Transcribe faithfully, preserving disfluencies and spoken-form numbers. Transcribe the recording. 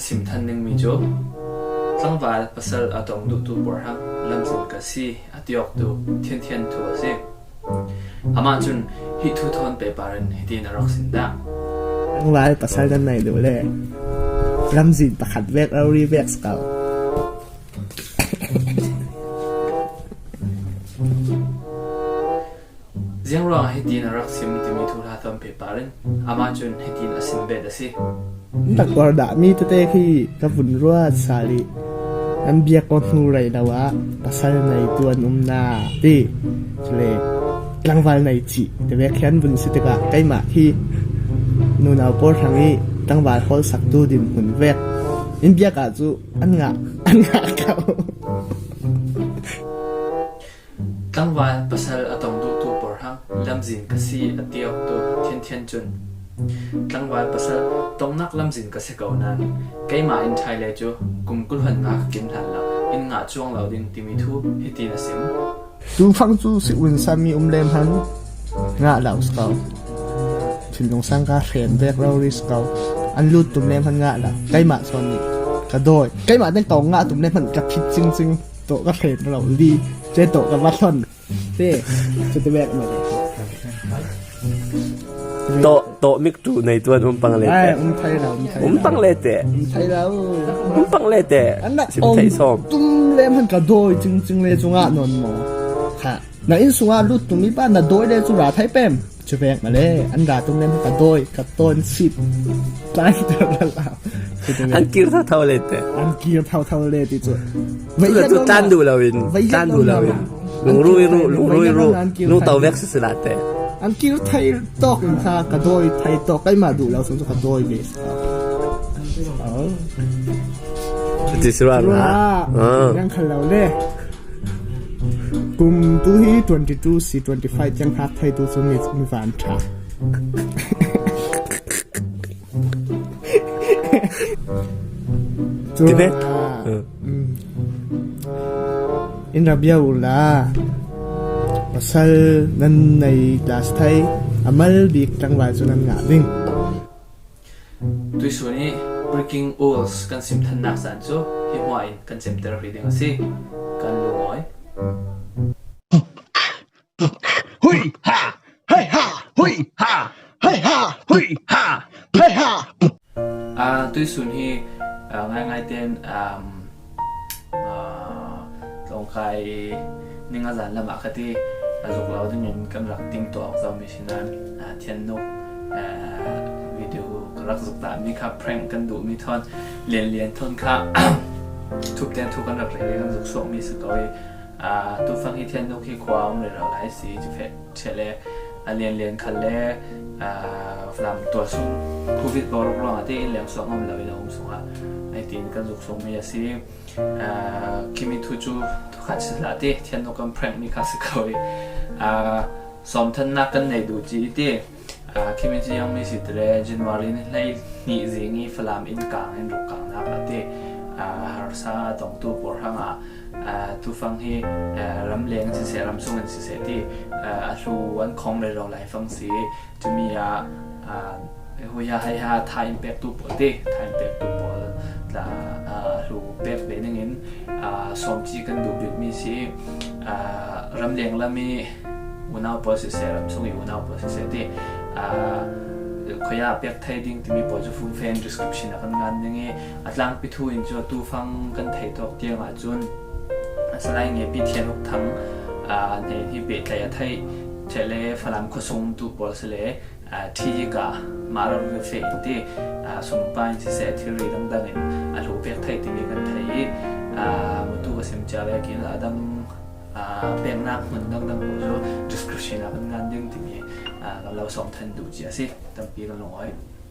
Sim than ding mi cu tlangval pasal a tong duhtu porhang lamzin ka si a ti awk tu Thianthian Thu a si. Amah cun hi thu thawn pehpar in hitin a rak sin dah. Tlangval pasal nan nei duh le lamzin pakhat vek rori vek si ko. Ziangruangah hitin a rak sim timi thu hla thawn pehpar in amah cun hitin a sim bet a si. Takpar dahmi tete khi ka vun ruat sal i an biak aw hnu rei lo ah pasal neitu an um na ti. Cule tlangval nei cih te vek khi an vun si tikah keimah khi nunau pawl hrang i tlangval hawlsaktu dinhmun vek in biak ah cu an ngah, an ngah ko. Tlangval pasal a tong duhtu porhang lamzin ka si a ti awk tu Thianthian cun tlangval pasal tongnak lamzin ka si ko nain keimah in ṭhai le cu kum kul hon nga ka kim hlan lo in ngah cuang lo ding timi thu hitin a sim. Tufang cu si un sami um le hmanh ngah lo si ko. Thinlung sang ka hren vek rori si ko. An lut tum le hmanh ngah lo. Keimah sawn nih ka dawi. Keimah deng tong ngah tum le hmanh ka phit cingcing. Tawh ka hlen lo li, ce tawh ka va hlon. Te, cu ti vek ma le. Tawh, tawh mik tu nei tuan um pang le te. Um thai lo, um thai lo. Um pang le te. Um thai lo. Um pang le te. An na sim thai sawm. Tum le hmanh ka dawi cingcing le cungah nawn maw? Kha. Na inn sungah lut tum i pa na dawi le cu ra thai pem. Cu vek ma le, an ra tum le hmanh ka dawi, ka tawn sit. Tlan ter la la. An kir thotho le te. An kir thotho le ti cu. Cu le cu tlan duh lo in, tlan duh lo in. Lungrui ruh, lungrui ruh. Lungto vek sisila te. An kir thai tawk in kha ka dawi thai tawk. Keimah duh lo sung cu ka dawi ve. Ti si ruah. Ruah. Rang khal lo le. Kum tu hi twenty two si twenty five tiang hngak thei tu cu mi, mi van ṭha. Ti ve. In ra bia u la. Pasal nan nei last thai a mal bik tlangval cu nan ngah ding. Tuihsun i Breaking Rules kan sim thannak zan cu hi hmuah in kan cemter rih ding a si. Kan lungawi. Hui ha! Hei ha! Hui ha! Hei ha! Hui ha! Hei ha! Ah, tuihsun hi, ah, ngaingai tein, um, ah, tlawngkai ning a zan lamah kha ti a zuk lo dingin kan rak timtuah awk zomi si nain, ah, Thiannuk, ah, video ka rak zuk tahmi kha prank kan duhmi thawn lianlian thawn kha thupten thu kan rak rei kan zuk suakmi si ko i, ah, tufang hi Thiannuk hi khua um rero lai si cu feh. Chele a lianlian khal le, aa, Falam tualsung Covid boruak ruangah te in leng suak ngam lo in a um sungah, hei tiin kan zuk sungmi a si. Aa, Khimi thu cu thukhat si hlah ti, Thiannuk kan prank mi kha si ko i, aa, sawmthannak kan nei duh ci i ti. Aa, Khimi cu ziangmi si ti le, January ni hlei hnih zing i Falam in kang in ruk kangnak a ti. Aa, harsa a tongtu pawl hrangah, aa, tufang hi, aa, ramleng in siseh, ramsung in siseh ti, aa, a hlu an khawng rero lai fang si. Cumi ah, aa, huiha haiha tha in pektu pawl ti, tha in pektu pawl tla, aa, a hlu pek ve ningin, aa, sawmci kan duh bikmi si. Aa, ramleng lam i unau pawl siseh, ramsung i unau pawl siseh ti, aa, khuaia pek thei ding timi pawl cu fumfe in description ah kan ngan ding i, a tlangpi thu in cu tufang kan theih tawk tiang ahcun, a Salai Ngepi Thiannuk Thang, aa, hnen hi pehtlaih a theih, chele Falam khuasung tu pawl si le, aa, ṭhi ka mah rak ve feh in ti, aa, sumpa in siseh thilri dangdang in a hlu pek thei timi kan theih i, aa, mutu ka sim cia vekin a dang, aa, peknak hmun dangdang pawl cu description ah kan ngan ding timi, aa, kan lo sawm than duh cia si. Tampi kan lungawi.